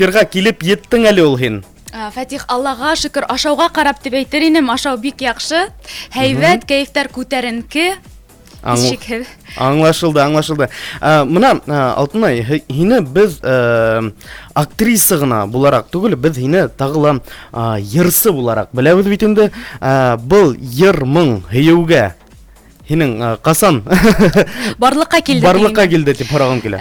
Эфирға килеп еттең әле ул һин? Фәтих, Аллаға шөкөр, ашауға қарап дип әйтер инем, ашау бик яҡшы, һәйбәт, кәйефтәр күтәренке. Һичшикһеҙ. Аңлашылды, аңлашылды. Мына, Алтынай, һине беҙ актриса ғына булараҡ түгел, беҙ һине тағы ла йырсы булараҡ беләбеҙ бит инде. Был йыр моң һөйөүгә һинең ҡасан барлыҡҡа килде? Барлыҡҡа килде тип һорағым килә.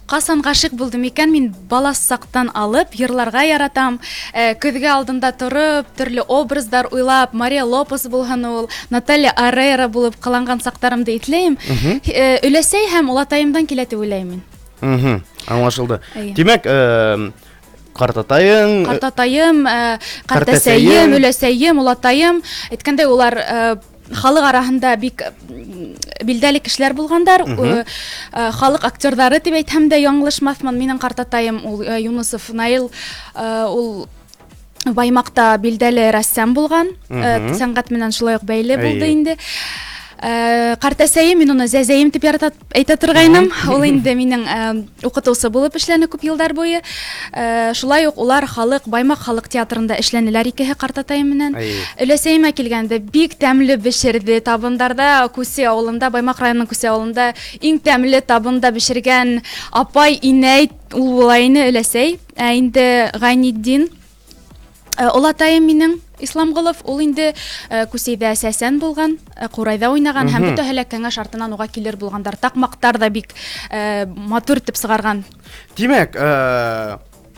Ҡасан ғашиҡ булдым икән? Мин бала саҡтан алып йырларға яратам. Көҙгө алдында тороп, төрлө образдар уйлап, Мария Лопес булһын ул, Наталья Орейро булып ҡыланған саҡтарымды иҫләйем. Өләсәй һәм олатайымдан килә тип уйлайым мин. Аңлашылды. Тимәк, ҡартатайың, ҡартатайым, ҡартәсәйем, өләсәйем, олатайым, әйткәндәй, улар халыҡ араһында бик билдәле кешеләр булғандар. Халыҡ актерҙары тип әйтһәм дә яңылышмаҫмын. Минең ҡартатайым ул Юнусов Наил, ул Баймаҡта билдәле рәссам булған, сәнғәт менән шулай уҡ бәйле булды инде. Ҡартәсәйем, мин уны зәзәйем тип ярата әйтә торғайным. Ул инде минең укытыусы булып эшләне күп елдар буе. Шулай ук улар халык Баймак халык театрында эшләнеләр икеһе картатайым менән. Өләсәйемә килгәндә бик тәмле бешерде табындарда Күсе авылында, Баймак районының Күсе авылында иң тәмле табында бешергән апай, инәй ул була ине өләсәй. Ә инде Гайнетдин олатайым минең Исламғолов, ул инде Күсейҙә сәсән булған, ҡурайҙа уйнаған һәм бөтәһе лә кәңәш артынан уға килер булғандар. Таҡмаҡтар ҙа бик матур итеп сығарған. Тимәк,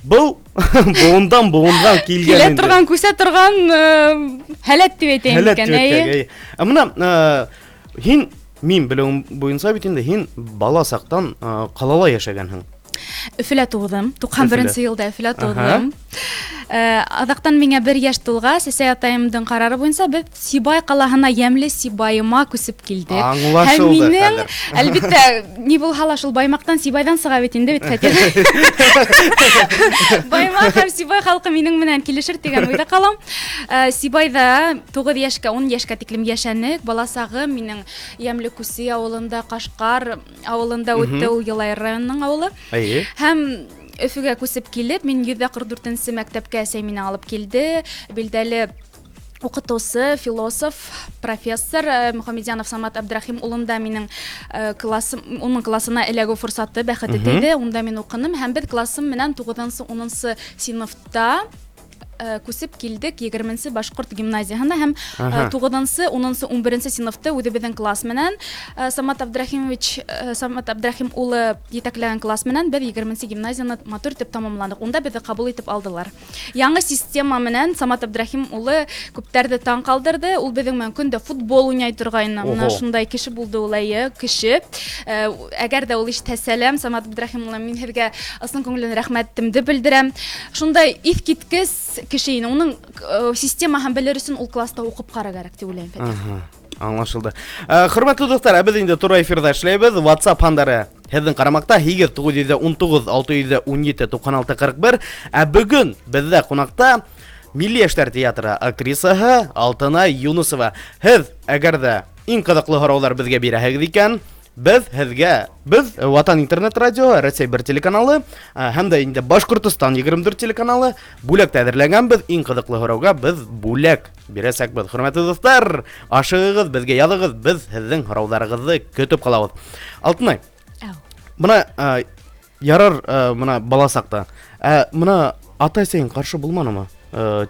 был быуындан быуынға килгән килә торған, күсә торған һәләт тип әйтәйем икән. Әйе. Ә мына һин, мин белеүем буйынса бит инде, һин бала саҡтан ҡалала йәшәгәнһең. Өфөлә тыуҙым. 91 йылда Өфөлә тыуҙым. Аҙаҡтан миңә 1 йәш тулғас, әсәй атайымдың ҡарары буйынса беҙ Сибай ҡалаһына, йәмле Сибайыма күсеп килдек. Аңлашылды. Һәм минең, әлбиттә, ни булһа ла шул Баймаҡтан, Сибайҙан сыға бит инде бит Фәтих. Баймаҡ һәм Сибай халҡы минең менән килешер тигән уйҙа ҡалам. Сибайҙа 9 йәшкә, 10 йәшкә тиклем йәшәнек. Бала сағым минең Йәмле Күсе ауылында, Ҡашҡар ауылында үтте, ул Йылайыр районының ауылы. Әйе. Һәм Өфөгә күсеп килеп, мин 144 мәктәпкә әсәй мине алып килде. Билдәле укытыусы, философ, профессор Мөхәммәдьянов Самат Абдрахим улында минең классым, уның классына эләгү форсаты, бәхете тейҙе. Унда мин уҡыным һәм беҙ классым менән 9-нсы, 10-нсы синыфта күсеп килдек 20-нсе башҡорт гимназияһына һәм 9-нсы, 10-нсы, 11-нсе синыфты үҙебеҙҙең класс менән Самат Абдрахимович, Самат Абдрахим улы етәкләгән класс менән беҙ 20-нсе гимназияны матур итеп тамамланыҡ. Унда беҙҙе ҡабул итеп алдылар. Яңы система менән Самат Абдрахим улы күптәрҙе таң ҡалдырҙы. Ул беҙҙең менән көндә футбол уйнай торғайны. Мына шундай кеше булды ул, әйе, кеше. Әгәр ҙә ул ишетһә, сәләм, Самат Абдрахим улы, мин һеҙгә ысын күңелдән рәхмәтемде белдерәм. Шундай иҫ киткес кеше ине. Уның системаһын белер өсөн ул класста уҡып ҡара кәрәк тип уйлайым, Фәтих. Аңлашылды. Хөрмәтле дуҫтар, ә беҙ инде тура эфирҙа эшләйбеҙ. WhatsApp һандары һеҙҙең ҡарамаҡта 8 919 617 96 41. Ә бөгөн беҙҙә ҡунаҡта Милли йәштәр театры актрисаһы Алтынай Юнысова. Һеҙ әгәр ҙә иң ҡыҙыҡлы һорауҙар беҙгә бирәһегеҙ икән, беҙ һеҙгә, беҙ Ватан интернет радио, Рәсәй бер телеканалы һәм дә инде Башҡортостан 24 телеканалы бүләк тә әҙерләгәнбеҙ. Иң ҡыҙыҡлы һорауға беҙ бүләк бирәсәкбеҙ. Хөрмәтле дуҫтар, ашығығыҙ, беҙгә яҙығыҙ, беҙ һеҙҙең һорауҙарығыҙҙы көтөп ҡалабыҙ. Алтынай, бына ярар, бына бала саҡта. Ә бына ата-әсәйең ҡаршы булманымы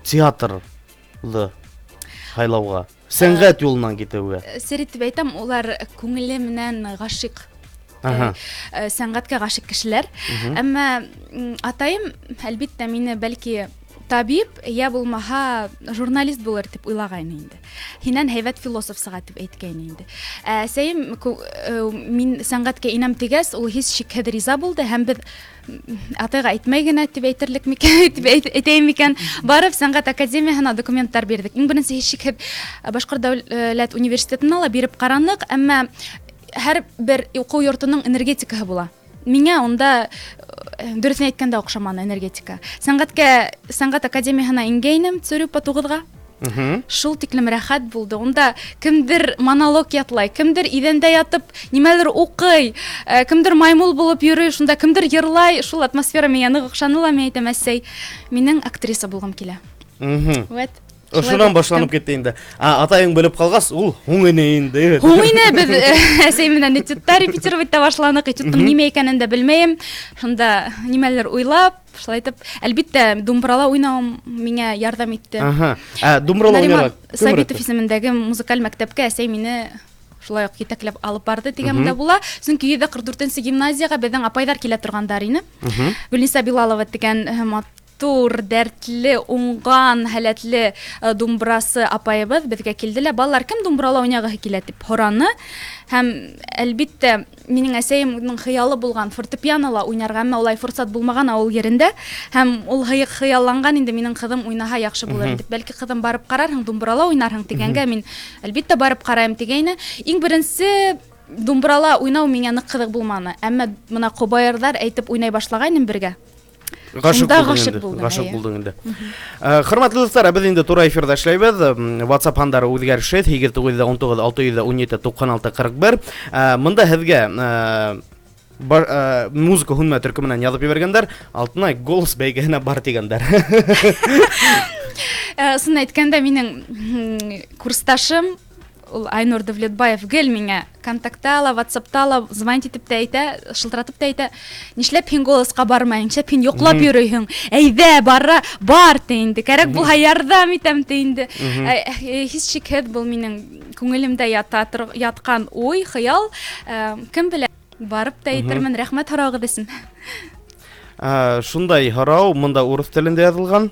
театрҙы һайлауға? Сәнғәт юлынан китеүгә. Сер итеп әйтәм, улар күңеле менән ғашиҡ. Сәнғәткә ғашиҡ кешеләр. Әммә атайым, әлбиттә, мине бәлки табип, йә булмаһа журналист булыр тип уйлағайны инде. Һинән һәйбәт философ сыға тип әйткәйне инде. Әсәйем мин сәнғәткә инәм тигәс, ул һис шикһеҙ риза булды һәм беҙ атайға әйтмәй генә тип әйтерлек микән, тип әйтәйем микән, барып сәнғәт академияһына документтар бирҙек. Иң беренсе һис шикһеҙ Башҡорт дәүләт университетына ла биреп ҡараныҡ, әммә һәр бер уҡыу йортоноң энергетикаһы була. Миңә унда, дөрөҫөн әйткәндә, оҡшаманы энергетика. Сәнғәткә, сәнғәт академияһына ингәйнем, ЦРЮПа 9-ға. Шул тиклем рәхәт булды. Унда кемдер монолог ятлай, кемдер иҙәндә ятып нимәлер уҡый, кемдер маймыл булып йөрөй, шунда кемдер йырлай. Шул атмосфера миңә ныҡ оҡшаны ла, мин әйтәм, әсәй, минең актриса булғым килә. Вәт. Ошонан башланып китте инде. Атайың белеп ҡалғас, ул һуң ине инде. Һуң ине, беҙ әсәй менән этюдта репетировать итә башланыҡ. Этюдтың нимә икәнен дә белмәйем. Шунда нимәлер уйлап, шулай итеп, әлбиттә, думбрала уйнауым миңә ярҙам итте. Думбрала уйнарға Сабитов исемендәге музыкаль мәктәпкә әсәй мине шулай уҡ етәкләп алып барҙы тигән дә була. Сөнки 144-нсе гимназияға беҙҙең апайҙар килә торғандар ине. Гөлниса Билалова тигән матур, дәртле, уңған, һәләтле думбрасы апайыбыҙ беҙгә килде лә, балалар, кем думбрала уйнағыһы килә тип һораны. Һәм әлбиттә, минең әсәйемдең хыялы булған фортепианола уйнарға, әммә улай форсат булмаған ауыл ерендә. Һәм ул хыялланған инде, минең ҡыҙым уйнаһа яҡшы булыр дип. Бәлки ҡыҙым барып ҡарарһың, думбрала уйнарһың тигәнгә, мин әлбиттә барып ҡарайым тигәйне. Иң беренсе думбрала уйнау миңә ныҡ ҡыҙыҡ булманы. Әммә бына ҡобайырҙар әйтеп уйнай башлағайным бергә. Ғашиҡ булдың. Ғашиҡ булдың инде. Хөрмәтле дуҫтар, беҙ инде тура эфирҙа эшләйбеҙ. WhatsApp һандары үҙгәреше 8919 617 96 41. Мында һеҙгә музыка һүнмә төркөмөнән яҙып ебәргәндәр, Алтынай голос бәйгеһенә бар тигәндәр. Ысын әйткәндә, минең курсташым ул Айнур Давлетбаев гел миңә контактта ла, WhatsAppта ла, звонить итеп тә әйтә, шылтыратып та әйтә. Нишләп һин голосҡа бармайың? Нишләп һин йоҡлап йөрөйһөң? Әйҙә, бара, бар ти инде. Кәрәк булһа ярҙам итәм ти инде. Һис шикһеҙ был минең күңелемдә ятҡан уй, хыял. Кем белә, барып та әйтермен. Рәхмәт һорауығыҙ өсөн. Шундай һорау мында урыҫ телендә яҙылған.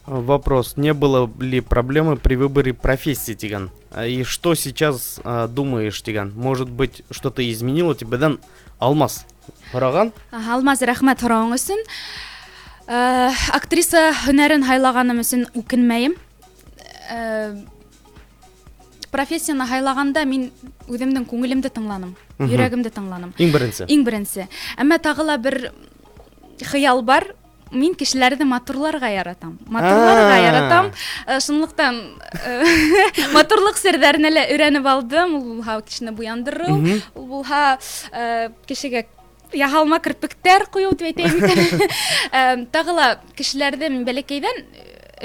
Вопрос, не было ли проблемы при выборе профессии, тигән? И что сейчас думаешь, тигән? Может быть, что-то изменило тебя? Алмаз һораған? Алмаз, рәхмәт һорауың өсөн. Актриса һөнәрен һайлағаным өсөн үкенмәйем. Профессияны һайлағанда мин үҙемдең күңелемде тыңланым, йөрәгемде тыңланым. Иң беренсе. Иң беренсе. Әммә тағы ла бер хыял бар. Мин кешеләрҙе матурларға яратам. Матурларға яратам. Шунлыҡтан матурлыҡ серҙәренә лә өйрәнеп алдым. Ул булһа кешене буяндырыу, ул булһа кешегә яһалма керпектәр ҡуйыу тип әйтәйем икән. Тағы ла кешеләрҙе мин бәләкәйҙән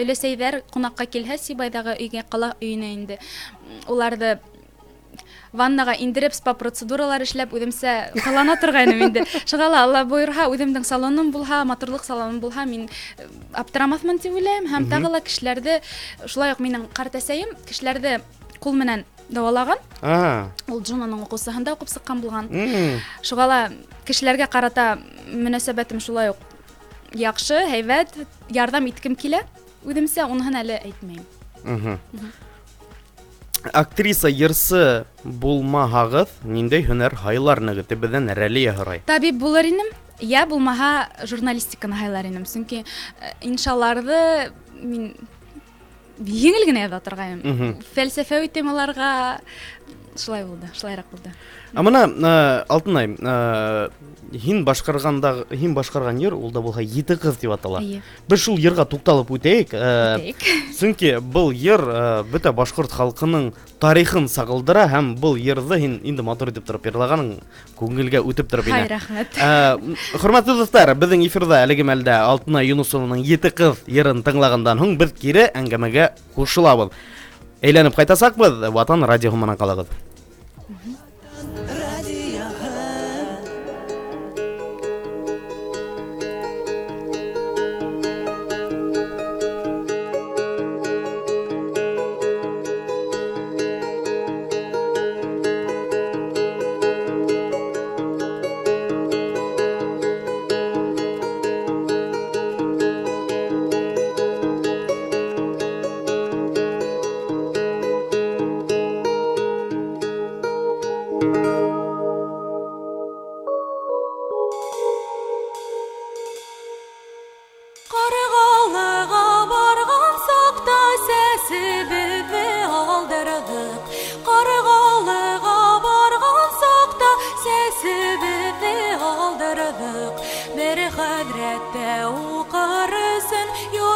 өләсәйҙәр ҡунаҡҡа килһә, Сибайҙағы өйгә, ҡала өйөнә инде, уларҙы ваннаға индереп, спа процедуралар эшләп, үҙемсә ҡылана торғайным инде. Шуға ла Алла бойорһа, үҙемдең салоным булһа, матурлыҡ салоным булһа, мин аптырамаҫмын тип уйлайым. Һәм тағы ла кешеләрҙе, шулай уҡ минең ҡартәсәйем кешеләрҙе ҡул менән дауалаған. Ул Джунаның уҡыусыһында уҡып сыҡҡан булған. Шуға ла кешеләргә ҡарата мөнәсәбәтем шулай уҡ яҡшы, һәйбәт, ярҙам иткем килә. Үҙемсә уныһын әле әйтмәйем. Актриса, йырсы булмаһағыҙ, ниндәй һөнәр һайларнығыҙ? Тип беҙҙән Рәлиә һорай. Табип булыр инем, йә булмаһа журналистиканы һайлар инем. Сөнки иншаларҙы мин еңел генә яҙа торғайным. Фәлсәфәүи темаларға шулай булды, шулайыраҡ булды. Ә бына, Алтынай, һин башҡарған йыр, ул да булһа Ете ҡыҙ тип атала. Беҙ шул йырға туҡталып үтәйек. Сөнки был йыр бөтә башҡорт халҡының тарихын сағылдыра, һәм был йырҙы һин инде матур итеп тороп йырлағаның күңелгә үтеп тороп инә. Хай, рәхмәт. Хөрмәтле дуҫтар, беҙҙең эфирҙа әлеге мәлдә Алтынай Юнусованың Ете ҡыҙ йырын тыңлағандан һуң беҙ кире әңгәмәгә ҡушылабыҙ. Әйләнеп ҡайтасаҡбыҙ, Ватан радиоһы менән ҡалығыҙ. Бер хәҙрәттә уҡыр өсөн.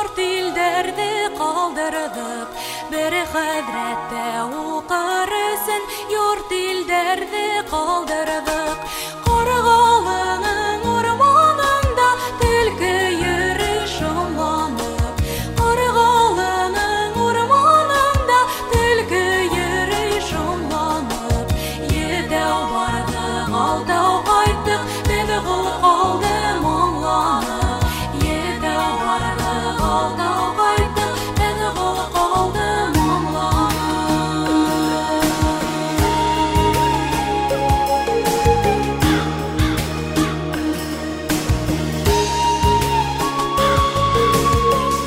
Йорт илдәрҙе ҡалдырҙыҡ. Бер хәҙрәттә уҡыр өсөн йорт илдәрҙе ҡалдырҙыҡ. Ҡарғалының урманында төлкө йөрөй шомланып. Ҡарғалының урманында төлкө йөрөй шомланып. Етәү барҙыҡ, алтау ҡайттыҡ, беҙ ҡол ҡалды моңланып. Етәү барҙыҡ, алтау ҡайттыҡ, беҙ ҡол ҡалды моңланып.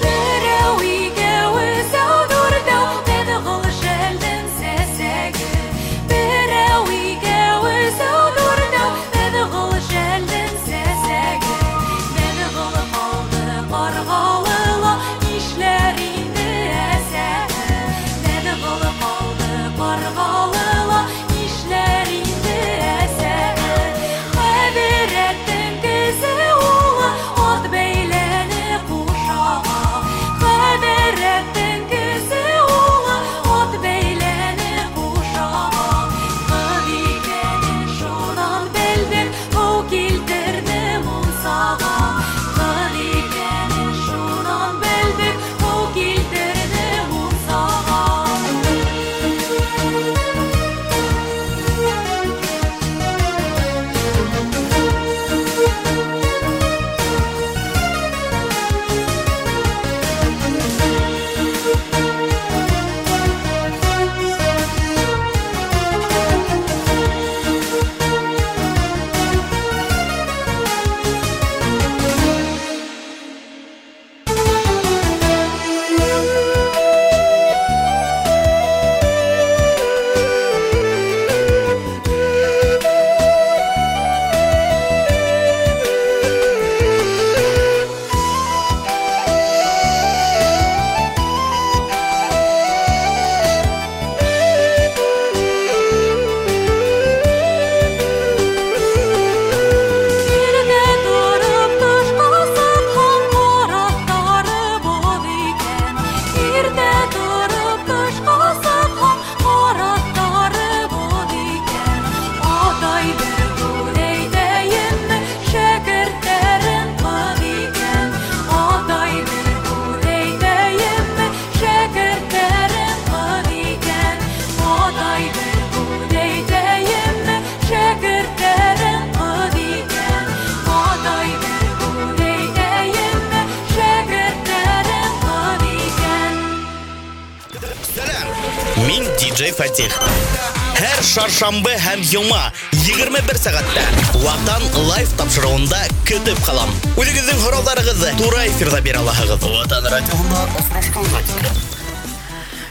Берәү, икәү, өсәү, дүртәү, беҙ ҡол шәлдең сәсәге. Берәү, икәү, өсәү, дүртәү, беҙ ҡол шәлдең сәсәге. Беҙ ҡол ҡалды ҡарғалыла, нишләр инде әсәһе? Беҙ ҡол ҡалды ҡарғалыла, нишләр инде әсәһе? Хәҙрәттең кесе улы ат бәйләне ҡушаға. Хәҙрәттең кесе улы ат бәйләне ҡушаға. Ҡыҙ икәнен шунан белдем, һыу килтерҙе мунсаға. Ҡыҙ икәнен шунан белдем, һыу килтерҙе мунсаға. Иргә тороп тышҡа сыҡһаң, ҡараттары боҙ икән. Иртә тороп тышҡа сыҡһаң, ҡараттары боҙ икән. Атай бер һүҙ әйтәйемме, шәкерттәрең ҡыҙ икән. Атай бер һүҙ әйтәйемме, шәкерттәрең ҡыҙ икән. Атай бер һүҙ әйтәйемме, шәкерттәрең ҡыҙ икән. Атай бер һүҙ әйтәйемме, шәкерттәрең ҡыҙ икән. Сәләм! Мин диджей Фатих. Һәр шаршамбы һәм йома 21 сәғәттә Ватан Лайф тапшырыуында көтөп ҡалам. Үҙегеҙҙең һорауҙарығыҙҙы тура эфирҙа бирә алаһығыҙ. Ватан радиоһында осрашҡанға тиклем.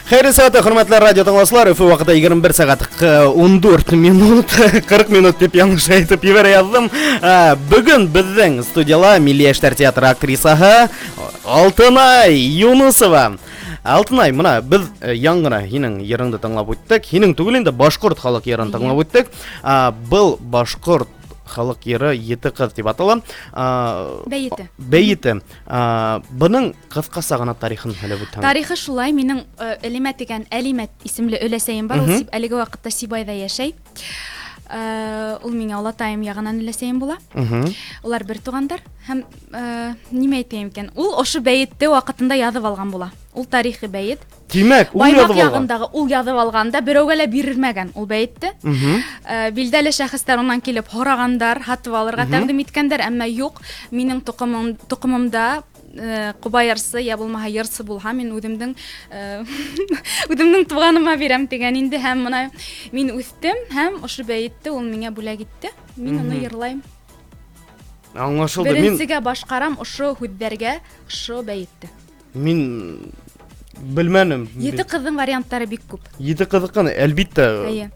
Хәйерле сәғәттә, хөрмәтле радио тыңлаусылар. Өфө ваҡыты 21 сәғәт 14 минут, 40 минут тип яңылыш әйтеп ебәрә яҙҙым. Бөгөн беҙҙең студияла Милли йәштәр театры актрисаһы Алтынай Юнысова. Алтынай, мына беҙ яңы ғына һинең йырыңды тыңлап үттек. Һинең түгел инде, башҡорт халыҡ йырын тыңлап үттек. Был башҡорт халыҡ йыры Ете ҡыҙ тип атала. Бәйете. Бәйете. Бының ҡыҫҡаса ғына тарихын һөйләп үтһәң. Тарихы шулай, минең Әлимә тигән Әлимә исемле өләсәйем бар. Ул әлеге ваҡытта Сибайҙа йәшәй. Ул миңә олатайым яғынан өләсәйем була. Улар бер туғандар. Һәм нимә әйтәйем икән? Ул ошо бәйетте ваҡытында яҙып алған була. Ул тарихи бәйет. Тимәк, ул Баймаҡ яҙып алған. яғындағы ул яҙып алғанда берәүгә лә бирелмәгән ул бәйетте. Билдәле шәхестәр унан килеп һорағандар, һатып алырға тәҡдим иткәндәр, әммә юҡ, минең тоҡомомда ҡуба йырсы йә булмаһа йырсы булһа, мин үҙемдең туғаныма бирәм тигән инде. Һәм мына мин үҫтем һәм ошо бәйетте ул миңә бүләк итте. Мин уны йырлайым. Аңлашылды. Мин Беренсегә башҡарам ошо һүҙҙәргә, ошо бәйетте. Мин белмәнем. Ете ҡыҙҙың варианттары бик күп. Ете ҡыҙыҡын, әлбиттә. Әйе.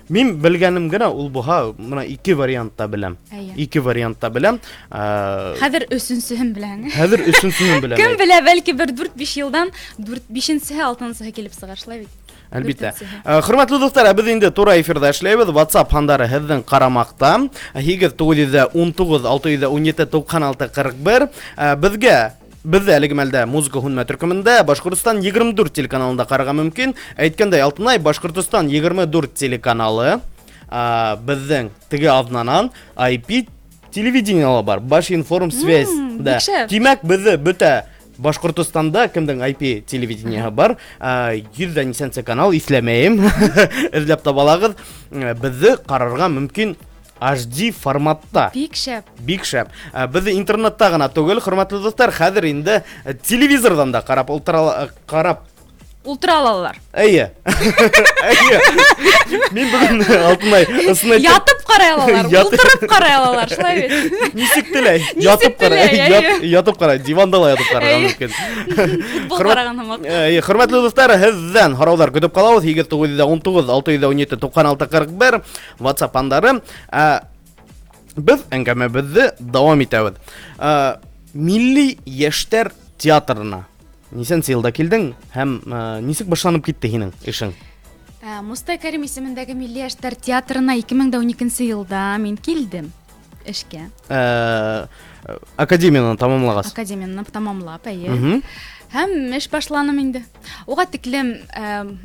Мин белгәнем генә ул буһа, мына ике вариантта беләм. Әйе. Ике вариантта беләм. Хәҙер өсөнсөһөн беләһең. Хәҙер өсөнсөһөн беләм. Кем белә, бәлки бер дүрт-биш йылдан дүрт, бишенсеһе, алтынсыһы килеп сығар, шулай бит? Әлбиттә. Дүртенсеһе. Хөрмәтле дуҫтар, беҙ инде тура эфирҙа эшләйбеҙ. WhatsApp һандары һеҙҙең ҡарамаҡта. Һигеҙ туғыҙ йөҙ ун туғыҙ, алты йөҙ ун ете, туҡһан алты, ҡырҡ бер. Беҙгә Беҙҙе әлеге мәлдә музыка һүнмә төркөмөндә Башҡортостан 24 телеканалында ҡарарға мөмкин. Әйткәндәй, Алтынай, Башҡортостан 24 телеканалы беҙҙең теге аҙнанан IP телевидениела бар. Башинформ связь. Да. Тимәк, беҙҙе бөтә Башҡортостанда кемдең IP телевидениеһы бар, 100 ҙә нисәнсе канал, иҫләмәйем, эҙләп табалағыҙ. Беҙҙе ҡарарға мөмкин HD форматта. Бик шәп. Бик шәп. Беҙҙе интернетта ғына түгел, хөрмәтле дуҫтар, хәҙер инде телевизорҙан да ҡарап ултыра, ҡарап ултыра алалар. Әйе. Әйе. Мин бөгөн Алтынай ысын әйтәм. Ятып ҡарай алалар, ултырып ҡарай алалар, шулай бит. Нисек теләй, ятып ҡарай, ятып ҡарай, диванда ла ятып ҡарарға мөмкин. Футбол ҡараған һымаҡ. Әйе, хөрмәтле дуҫтар, һеҙҙән һорауҙар көтөп ҡалабыҙ. 8 919 617 96 41 WhatsApp һандары. Беҙ әңгәмәбеҙҙе дауам итәбеҙ. Милли йәштәр театрына нисәнсе йылда килдең һәм нисек башланып китте һинең эшең? Мостай Кәрим исемендәге Милли йәштәр театрына 2012 йылда мин килдем эшкә. Академияны тамамлағас. Академияны тамамлап, әйе. Һәм эш башланым инде. Уға тиклем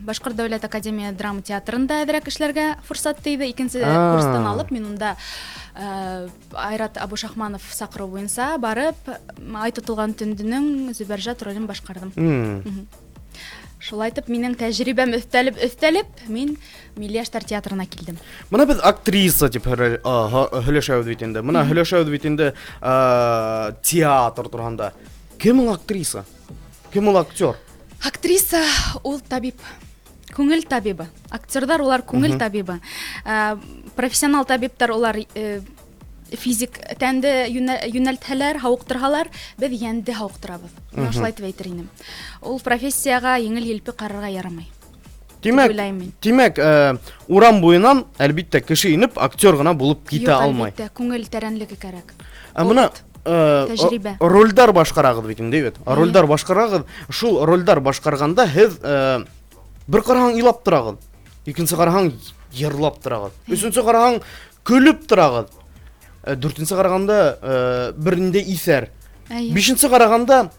Башҡорт дәүләт академия драма театрында әҙерәк эшләргә форсат тейҙе. Икенсе курстан алып мин унда Айрат Абушахманов саҡырыу буйынса барып Ай тотолған төндөңөң Зөбәржәт ролен башҡарҙым. Шулай итеп минең тәжрибәм өҫтәлеп, мин Милли йәштәр театрына килдем. Бына беҙ актриса тип һөйләшәбеҙ бит инде. Бына һөйләшәбеҙ бит инде театр тураһында. Кем ул актриса? Кем ул актер? Актриса ул табип. Күңел табибы. Актерҙар улар күңел табибы. Профессионал табиптар улар физик тәнде йүнәлтһәләр, һауыҡтырһалар, беҙ йәнде һауыҡтырабыҙ. Мин шулай тип әйтер инем. Ул профессияға еңел-елпе ҡарарға ярамай. Тимәк, урам буйынан, әлбиттә, кеше инеп, актер ғына булып китә алмай. Юҡ, әлбиттә, күңел тәрәнлеге кәрәк. Ә бына тәжрибә. Ролдәр башҡарағыҙ бит инде, бит. Ролдәр башҡарағыҙ. Шул ролдәр башҡарғанда һеҙ бер ҡараһаң илап торағыҙ, икенсе ҡараһаң йырлап торағыҙ, өсөнсө ҡараһаң көлөп торағыҙ, дүртенсе ҡарағанда бер ниндәй иҫәр, бишенсе ҡарағанда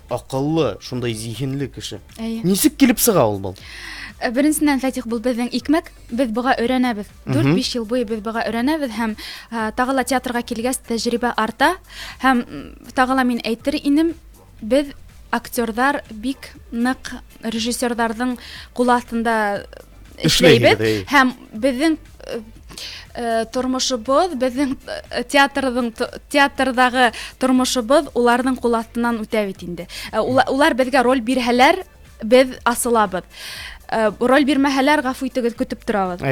аҡыллы, шундай зиһенле кеше. Нисек килеп сыға ул был? Беренсенән, Фәтих, был беҙҙең икмәк, беҙ быға өйрәнәбеҙ. 4-5 йыл буйы беҙ быға өйрәнәбеҙ һәм тағы ла театрға килгәс тәжрибә арта. Һәм тағы ла мин әйтер инем, беҙ актерҙар бик ныҡ режиссерҙарҙың ҡул аҫтында эшләйбеҙ һәм беҙҙең тормошобоҙ, беҙҙең театрҙағы тормошобоҙ уларҙың ҡул аҫтынан үтә бит инде. Улар беҙгә роль бирһәләр, беҙ асылабыҙ. Роль бирмәһәләр, ғәфү итегеҙ, көтөп торабыҙ.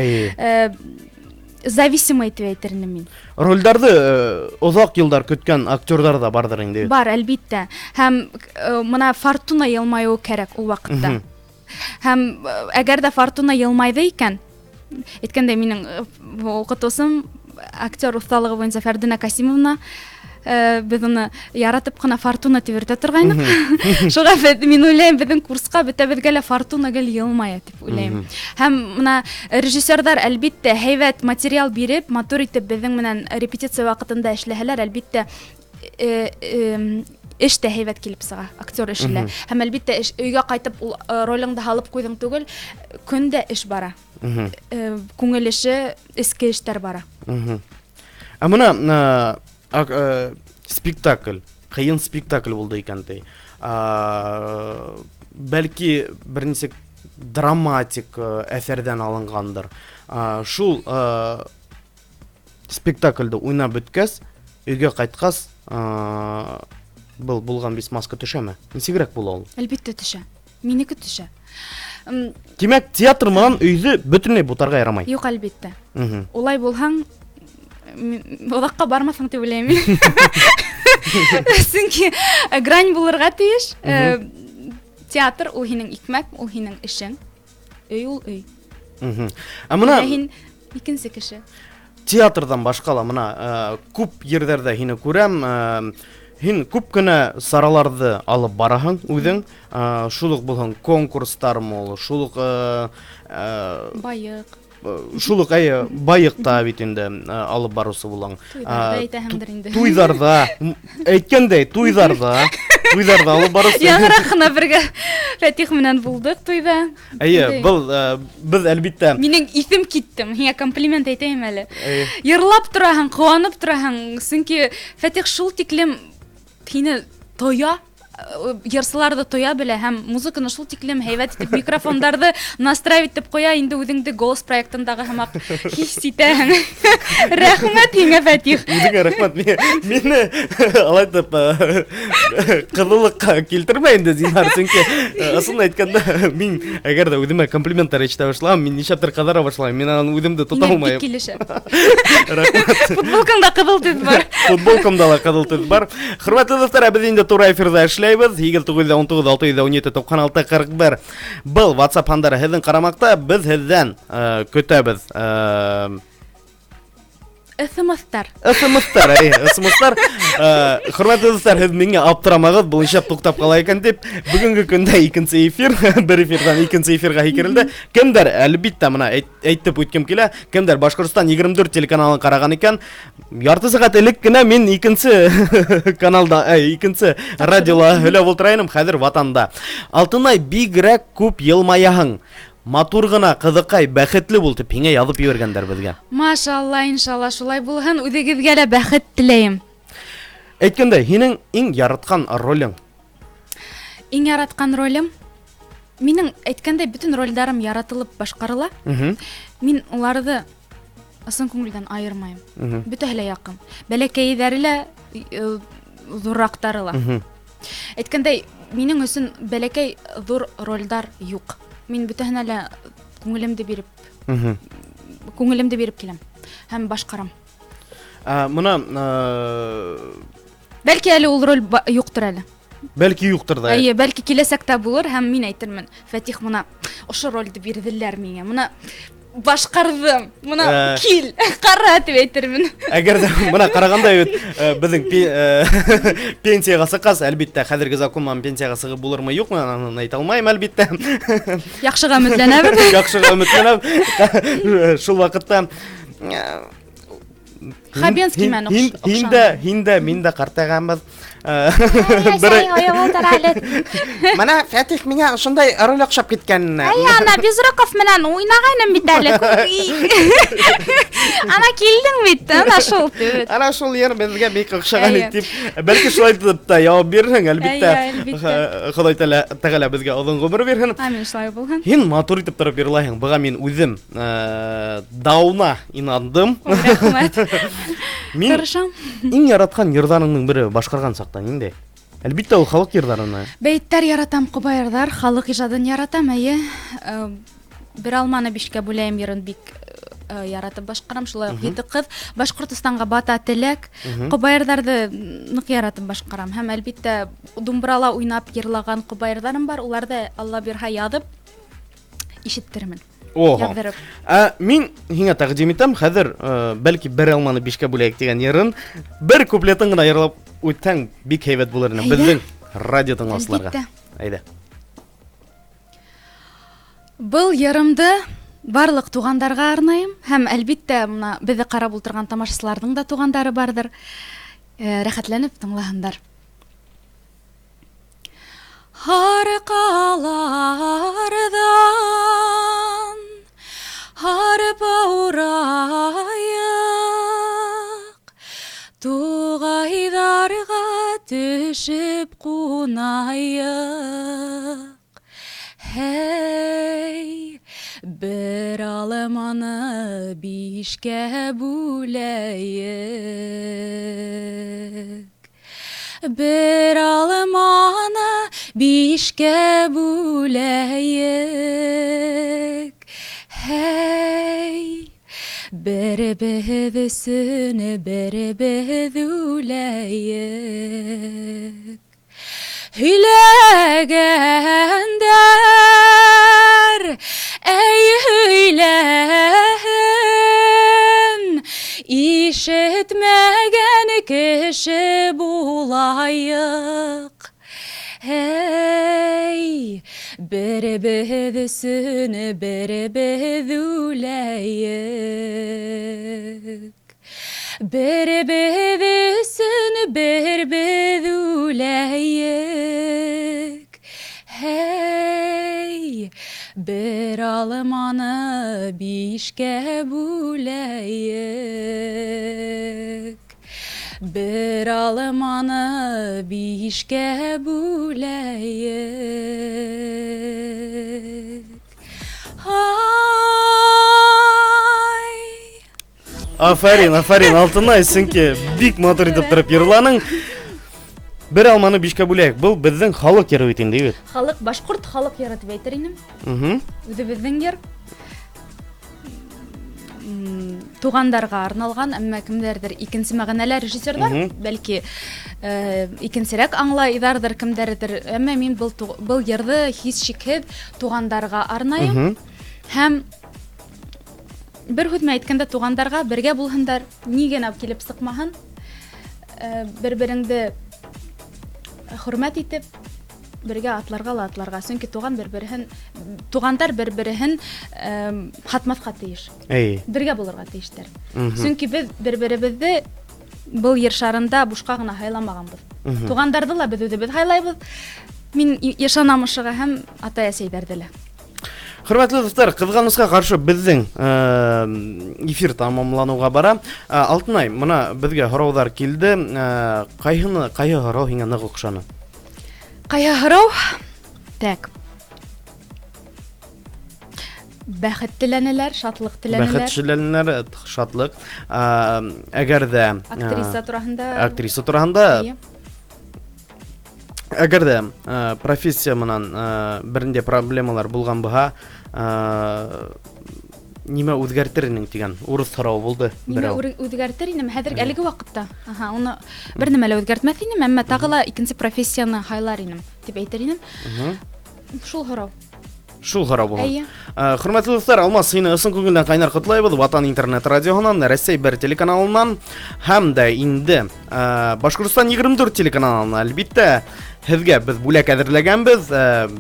Зависимый тип әйтер инем мин. Ролдәрҙе оҙаҡ йылдар көткән актерҙар ҙа барҙыр инде. Бар, әлбиттә. Һәм бына фортуна йылмайыуы кәрәк ул ваҡытта. Һәм әгәр ҙә фортуна йылмайҙы икән, әйткәндәй, минең уҡытыусым актер оҫталығы буйынса Фәрдүнә Касимовна, беҙ уны яратып ҡына фортуна тип йөрөтә торғайныҡ. Шуға мин уйлайым, беҙҙең курсҡа бөтәбеҙгә лә фортуна гел йылмая тип уйлайым. Һәм бына режиссерҙар әлбиттә һәйбәт материал биреп, матур итеп беҙҙең менән репетиция ваҡытында эшләһәләр, әлбиттә эш тә һәйбәт килеп сыға, актер эше лә. Һәм әлбиттә өйгә ҡайтып ул ролеңде һалып ҡуйҙың түгел, көн дә эш бара. Күңел эше, эске эштәр бара. Ә бына спектакль, ҡыйын спектакль булды икән ти. Бәлки бер нисек драматик әҫәрҙән алынғандыр. Шул спектаклде уйнап бөткәс, өйгә ҡайтҡас, был булған бис маска төшәме? Нисегерәк була ул? Әлбиттә төшә. Минеке төшә. Тимәк, театр менән өйҙө бөтөнләй бутарға ярамай. Юҡ, әлбиттә. Улай булһаң, оҙаҡҡа бармаҫһың тип уйлайым мин. Сөнки грань булырға тейеш. Театр ул һинең икмәк, ул һинең эшең. Өй ул өй. Ә бына һин икенсе кеше. Театрҙан башҡа ла бына күп ерҙәрҙә һине күрәм. Һин күп кенә сараларҙы алып бараһың үҙең. Шул уҡ булһын конкурстармы ул, шул уҡ, Байыҡ. Шул уҡ, әйе, байыҡта бит инде алып барыусы булаң. Туйҙарҙа әйтәһеңдер инде. Туйҙарҙа, әйткәндәй, туйҙарҙа. Туйҙарҙы алып барыусы. Яңыраҡ ҡына бергә Фәтих менән булдыҡ туйҙа. Эйе, был беҙ әлбиттә. Минең иҫем киттем, һиңә комплимент әйтәйем әле. Йырлап тораһың, ҡыуанып тораһың, сөнки Фәтих шул тиклем һине тоя, йырсыларҙы тоя белә һәм музыканы шул тиклем һәйбәт итеп микрофондарҙы настраивать итеп ҡуя, инде үҙеңде «Голос» проектындағы һымаҡ хис итәһең. Рәхмәт һиңә, Фәтих. Үҙеңә рәхмәт. Мине алай итеп ҡыҙыллыҡҡа килтермә инде, зинһар, сөнки ысын әйткәндә, мин әгәр ҙә үҙемә комплименттар ишетә башлаһам, мин нишләптер ҡыҙара башлайым, мин анан үҙемде тота Һиңә бик алмайым. килешә. Рәхмәт. Футболкаңда ҡыҙыл төҫ бар. Футболкамда ла ҡыҙыл төҫ бар. Хөрмәтле дуҫтар, ә беҙ инде тура эфирҙа эшләйбеҙ. 8 919 617 96 41. Был WhatsApp һандары һеҙҙең ҡарамаҡта, беҙ һеҙҙән көтәбеҙ. СМСтар. СМСтар, әйе, СМСтар. Хөрмәтле дуҫтар, һеҙ миңә аптырамағыҙ, был нишләп туҡтап ҡала икән тип. Бөгөнгө көндә икенсе эфир, бер эфирҙан икенсе эфирға һикерелде. Кемдәр, әлбиттә, мына әйтеп үткем килә, кемдәр Башҡортостан 24 телеканалын ҡараған икән, ярты сәғәт элек кенә мин икенсе каналда, икенсе радиола һөйләп ултыра инем, хәҙер Ватанда. Алтынай, бигерәк күп йылмаяһың. Матур ғына, ҡыҙыҡай, бәхетле бул тип һиңә яҙып ебәргәндәр беҙгә. Машалла, иншалла, шулай булһын, үҙегеҙгә лә бәхет теләйем. Әйткәндәй, һинең иң яратҡан ролең? Иң яратҡан ролем? Минең, әйткәндәй, бөтөн ролдәрем яратылып башҡарыла. Мин уларҙы ысын күңелдән айырмайым. Бөтәһе лә яҡын. Бәләкәйҙәре лә, ҙурыраҡтары ла. Әйткәндәй, минең өсөн бәләкәй ҙур ролдәр юҡ. Мин бөтәһенә лә күңелемде биреп, күңелемде биреп киләм һәм башҡарам. Мына, Бәлки әле ул роль юҡтыр әле. Бәлки юҡтыр да. Эйе, бәлки киләсәктә булыр һәм мин әйтермен, Фәтих, мына ошо ролде бирҙеләр миңә, мына башҡарҙым, мына кил, ҡара тип әйтермен. Әгәр дә мына ҡарағанда бит, беҙҙең пенсияға сыҡҡас, әлбиттә, хәҙерге закон менән пенсияға сығып булырмы, юҡмы, аны әйтә алмайым, әлбиттә. Яҡшыға өмөтләнәбеҙ. Яҡшыға өмөтләнәбеҙ. Шул ваҡытта, Хабенский менән һин дә, һин дә, мин дә ҡартайғанбыҙ. Мына Фәтих миңә ошондай роль оҡшап киткән. Әй, ана Безруков менән уйнағайным бит әле. Ана килдең бит, ана шул тип. Ана шул ер беҙгә бик оҡшаған Әйе. тип. Бәлки шулай тип тә яуап бирерһең, әлбиттә. Әйе, әлбиттә. Хоҙай Тәғәлә беҙгә оҙон ғүмер бирһен. Амин, шулай булһын. Һин матур итеп тороп йырлайһың. Быға мин үҙем, дауына инандым. Ой, рәхмәт. Мин Тырышам. иң яратҡан йырҙарыңдың бере башҡарған саҡта ниндәй? Әлбиттә, ул халыҡ йырҙарына. Бәйеттәр яратам, ҡобайырҙар, халыҡ ижадын яратам, әйе. Бер алманы бишкә бүләйем йырын бик яратып башҡарам, шулай уҡ Ете ҡыҙ, Башҡортостанға бата теләк, ҡобайырҙарҙы ныҡ яратып башҡарам. Һәм әлбиттә думбрала уйнап йырлаған ҡобайырҙарым бар, уларҙы Алла бирһә яҙып ишеттермен. Ого. Яҙҙырып. Ә, мин һиңә тәҡдим итәм, хәҙер, бәлки бер алманы бишкә бүләйек тигән йырын бер куплетын ғына йырлап үтһәң бик һәйбәт булыр ине. Әйҙә. Беҙҙең радио тыңлаусыларға. Әлбиттә. Әйҙә. Был йырымды барлыҡ туғандарға арнайым һәм әлбиттә мына беҙҙе ҡарап ултырған тамашасыларҙың да туғандары барҙыр. Рәхәтләнеп тыңлаһындар. Арҡаларҙан арпа урайыҡ, туғайҙарға төшөп ҡунайыҡ. Һей, бер алманы бишкә бүләйек. Бер алманы бишкә бүләйек. Һей, беребеҙ өсөн беребеҙ үләйек. Һөйләгәндәр, әй, һөйләһен, ишетмәгән кеше булайыҡ. Эй, беребеҙ өсөн беребеҙ үләйек. Беребеҙ өсөн беребеҙ үләйек. Бер алманы бишкә бүләйек. Бер алманы бишкә бүләйек. Ай! Афәрин, афәрин, Алтынай, сөнки бик матур итеп торып йырланың. Бер алманы бишкә бүләйек. Был беҙҙең халыҡ йыры бит инде, бит. Халыҡ, башҡорт халыҡ йыры тип әйтер инем. Үҙебеҙҙең йыр. Туғандарға арналған, әммә кемдәрҙер икенсе мәғәнәлә режиссерҙар, бәлки, икенсерәк аңлайҙарҙыр кемдәрҙер. Әммә мин был йырҙы һис шикһеҙ туғандарға арнайым. Һәм бер һүҙ менән әйткәндә, туғандарға бергә булһындар, ни генә килеп сыҡмаһын, бер-береңде хөрмәт итеп, бергә атларға ла атларға. Сөнки туғандар бер-береһен һатмаҫҡа тейеш. Бергә булырға тейештәр. Сөнки беҙ бер-беребеҙҙе был ер шарында бушҡа ғына һайламағанбыҙ. Туғандарҙы ла беҙ үҙебеҙ һайлайбыҙ. Мин ышанам ошоға һәм атай-әсәйҙәрҙе лә. Хөрмәтле дуҫтар, ҡыҙғанысҡа ҡаршы беҙҙең эфир тамамланыуға бара. Алтынай, мына беҙгә һорауҙар килде. Ҡайһы һорау һиңә ныҡ оҡшаны? Ҡайһы һорау? Так. Бәхет теләнеләр, шатлыҡ теләнеләр. Бәхет теләнеләр, шатлыҡ. Әгәр ҙә, Актриса тураһында. Актриса тураһында. Эйе. Әгәр ҙә профессия менән бер ниндәй проблемалар булған булһа, нимә үҙгәртер инең тигән урыҫ һорауы булды Нимә берәү. үҙгәртер инем хәҙер әлеге ваҡытта? Аһа, уны бер нәмә лә үҙгәртмәҫ инем, әммә тағы ла икенсе профессияны һайлар инем тип әйтер инем. Шул һорау. Шул һорау булған. Эйе. Хөрмәтле дуҫтар, Алмаз, һине ысын күңелдән ҡайнар ҡотлайбыҙ. Ватан интернет радиоһынан, Рәсәй бер телеканалынан һәм дә инде Башҡортостан егерме дүрт телеканалынан, әлбиттә, һеҙгә беҙ бүләк әҙерләгәнбеҙ.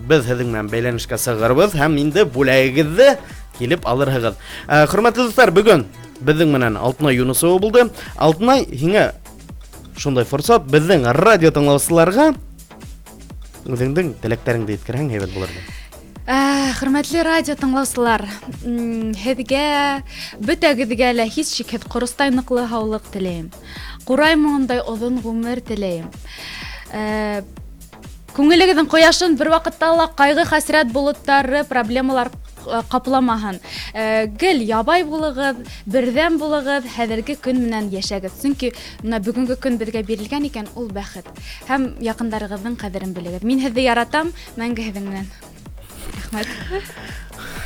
Беҙ һеҙҙең менән бәйләнешкә сығырбыҙ һәм инде бүләгегеҙҙе килеп алырһығыҙ. Хөрмәтле дуҫтар, бөгөн беҙҙең менән Алтынай Юнысова булды. Алтынай, һиңә шундай форсат, беҙҙең радио тыңлаусыларға үҙеңдең теләктәреңде еткерһәң һәйбәт булыр ине. Хөрмәтле радио тыңлаусылар, һеҙгә, бөтәгеҙгә лә һис шикһеҙ ҡоростай ныҡлы һаулыҡ теләйем. Ҡурай моңондай оҙон ғүмер теләйем. Күңелегеҙҙең ҡояшын бер ваҡытта ла ҡайғы хәсрәт болоттары, проблемалар ҡапламаһын. Гел ябай булығыҙ, берҙәм булығыҙ, хәҙерге көн менән йәшәгеҙ. Сөнки бына бөгөнгө көн беҙгә бирелгән икән, ул бәхет. Һәм яҡындарығыҙҙың ҡәҙерен белегеҙ. Мин һеҙҙе яратам, мәңге һеҙҙең менән. Рәхмәт.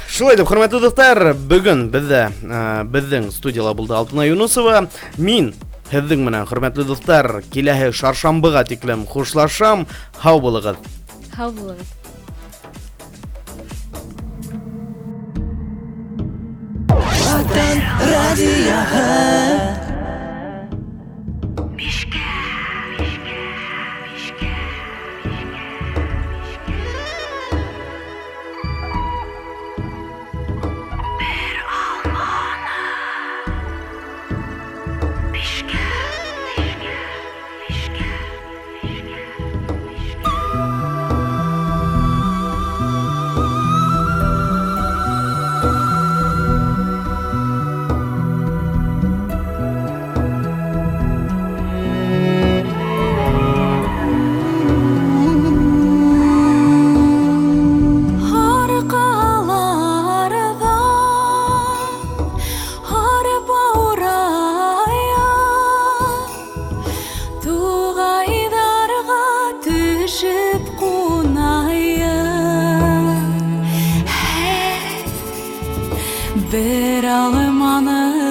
Шулай итеп, хөрмәтле дуҫтар, бөгөн беҙҙең студияла булды Алтынай Юнысова. Мин һеҙҙең менән, хөрмәтле дуҫтар, киләһе шаршамбыға тиклем хушлашам. Һау булығыҙ. Һау булығыҙ. Ватан радиоһы. Бер алманы